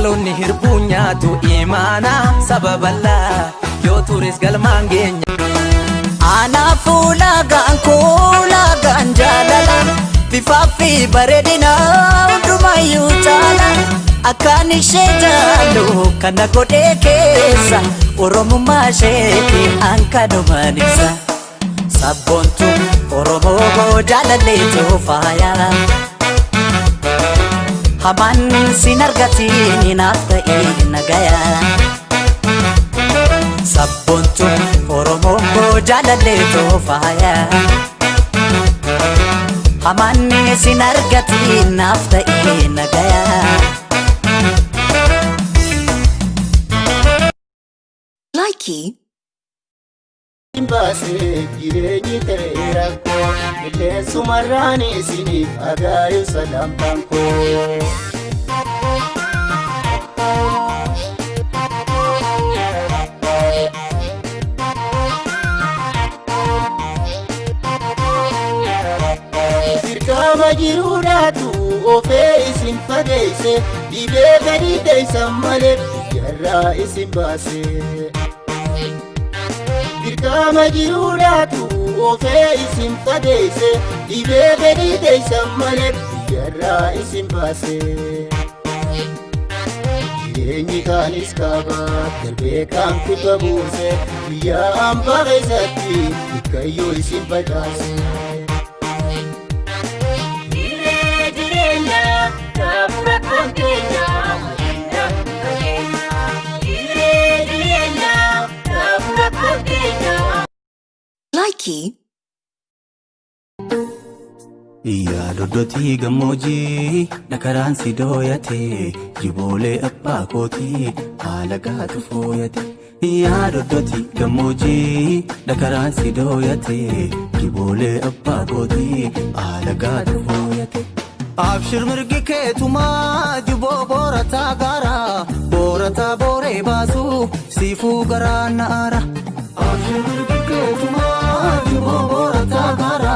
Dhaloonni hirbuu nyaatu imaana saba bal'aa yoo tures galmaan geenya. Anaafuu laagaan koo laagaan jaalala bifaa fi bareedina hundumayyuu caala akkaan ishee jaallu kana godhee keessa Oromummaa isheeti hankanumaan ibsa. Sabboontu Oromoo jaalalleetu faaya. Hamaan sin argatiin naaf ta'ee nagaya. Sabboontu Oromoo jaalalleetu faaya. Hamaan sin argatiin naaf ta'ee nagaya. Likey. Baasee jireenyi ta'e rakkoo qilleensumarraan isiniif agaayu sagantaan koo. Dirqama jiruudhaatu ofee isin fageesse dhibee gadi teessan malee biyyarraa isin baase. Dirqama jiruudhaatu ofee isin fageesse dhibee gadi teessan malee biyyarraa isin baase. Jireenyi kaanis kaaba darbee kaan kibba buuse biyya hambaa keessatti dikkayyoo isin facaase. Likey. Yaa doddotii gammoojjii dhakaraan si dooyate jiboolee abbaa kootii haala gaatu fooyate. Yaa doddotii gammoojjii dhakaraan si dooyate jiboolee abbaa kootii haala gaatu fooyate. Abshir mirgi keetumaa jiboo boorataa gaara boorataa booree baasuu siifuu garaa na'aara. Abshir mirgi keetumaa jiboo boorataa gaara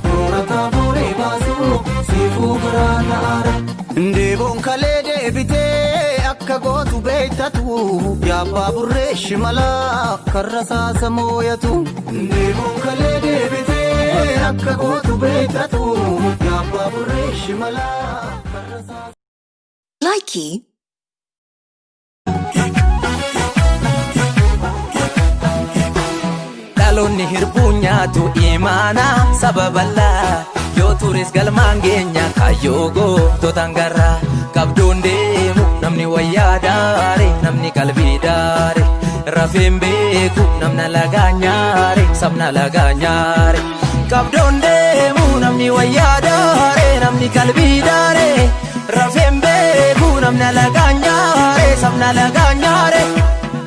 boorataa booree baasuu siifuu garaa na'aara. Deeboon kalee deebitee akka gootu beektatu yaabbaa burree shimalaa karra saasa mooyatu. Deeboon kalee deebitee akka gootu beektatu yaabbaa burree shimalaa karra saasa. Likey. Dhaloonni hirbuu nyaatu imaana saba bal'aa yoo tures galmaan geenya kaayyoo goototaan garraa qabdoon deemu namni wayyaa daare namni qalbii daare rafeen beeku namna lagaa nyaare sabna lagaa nyaare qabdoon deemu namni wayyaa daare namni qalbii daare rafeen beeku namna lagaa nyaare sabna lagaa nyaare.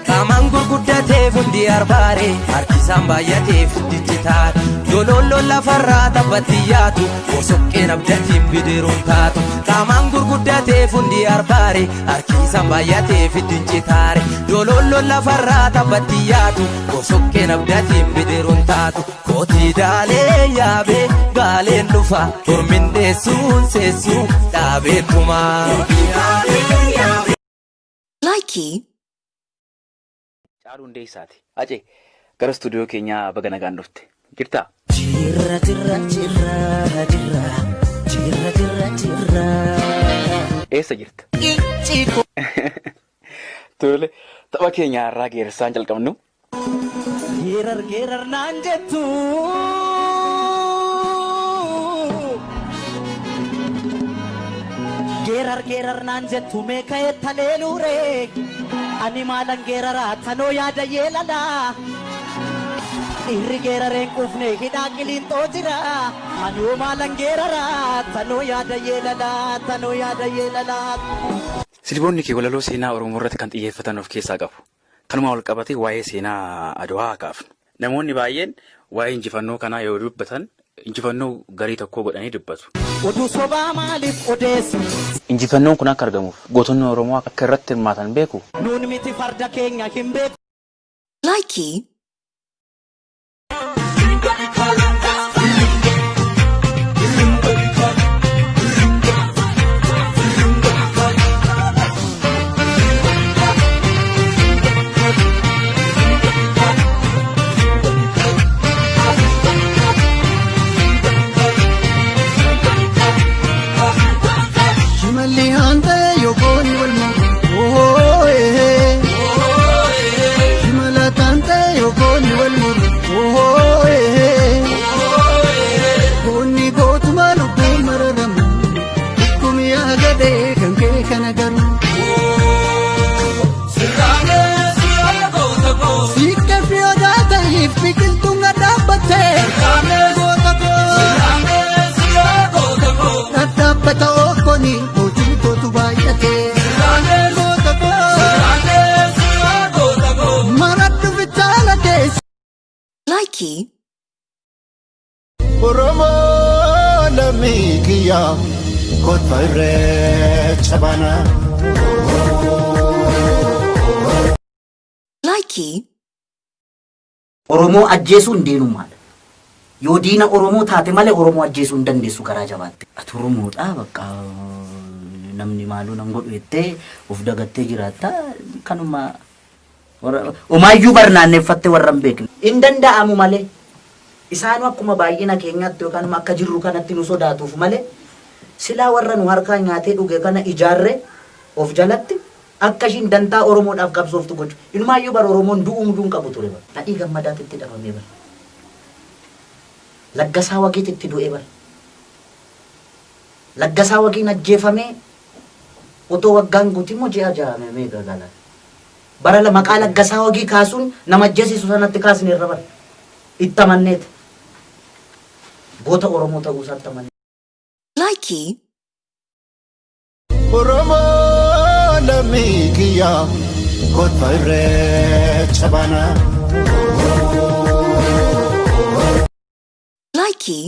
Qaamaan gurguddateef hundi arbaare harkisaan baay'ateef hundi taate Dololloon lafarraa taphatti yaatu bosoqqeen abdatiin bidiruun taatu Qaamaan gurguddateef hundi arbaare harkisaan baay'ateef hundi taare Dololloon lafarraa taphatti yaatu bosoqqeen abdatiin bidiruun taatu Kootii daalee yaabee gaaleen dhufa hormin deessuun seessuu dhaabee tumaa. Likey. Caaluu Hundeessaati. Acee gara istuudiyoo keenyaa baga nagaan dhufte. Jirtaa? Jirra jirra jirra jirra jirra jirra jirra. Eessa jirta? Icciiko. Tole, tapha keenya har'aa geersaan jalqabnu. Geerar geerar naan jettu. Geerar geerar naan jettu meeqa ettaleeluure. Ani maalan geeraraa tanoo yaada yeelalaa. Dhiirri geerareen quufne hidhaa qiliinxoo jira. Anuu maalan geeraraa tanoo yaada yeelalaa tanoo yaada yeelalaa. Sirboonni kee walaloo seenaa Oromoo irratti kan xiyyeeffatan of keessaa qabu. Kanuma wal qabatee waa'ee seenaa Adwaa kaafnu. Namoonni baay'een waa'ee injifannoo kanaa yoo dubbatan injifannoo garii tokkoo godhanii dubbatu. Oduu sobaa maaliif odeessu? Injifannoon kun akka argamuuf gootonni Oromoo akka irratti hirmaatan beeku. Nuun miti farda keenya hin beeku. Likey. Siif biqiltuun dhadhaabbattee goota koo. Dhadhaabbata okkoni hojiitootu baay'ate. Goota koo. Maradhu fichaala keessa. Likey, Oromoo lammii kiyya kottu irreecha baana. Likey, Oromoo ajjeesuun diinummaadha. Yoo diina Oromoo taate malee Oromoo ajjeesuu hin dandeessu karaa jabaatte. Ati Oromoodha, bakka namni maaluu nan godhu jettee of dagattee jiraatta, kanuma homaayyuu barnaanneeffattee warra hin beekne. Hin danda'amu malee, isaanu akkuma baay'ina keenyaatti yookaan akka jirru kanatti nu sodaatuuf malee, silaa warra nu harkaa nyaatee dhuge kana ijaarree of jalatti akka ishiin dantaa Oromoodhaaf qabsooftu gochu. Inumaayyuu bara Oromoon du'uu muduu hin qabu ture bara. Nadhii Gammadaatti itti dhabamee bara. Laggasaa Wagiitti itti du'ee bara. Laggasaa Wagiin ajjeefamee otoo waggaan guutimmoo ji'a 6 meeqa gala. Bara maqaa Laggasaa Wagii kaasuun nama ajjeesisu sanatti kaasne irra bara. Itti amanneeti. Goota Oromoo ta'uu isaatti amanne. Likey, Oromoo lammii kiyya kottu irreecha baana. Likey,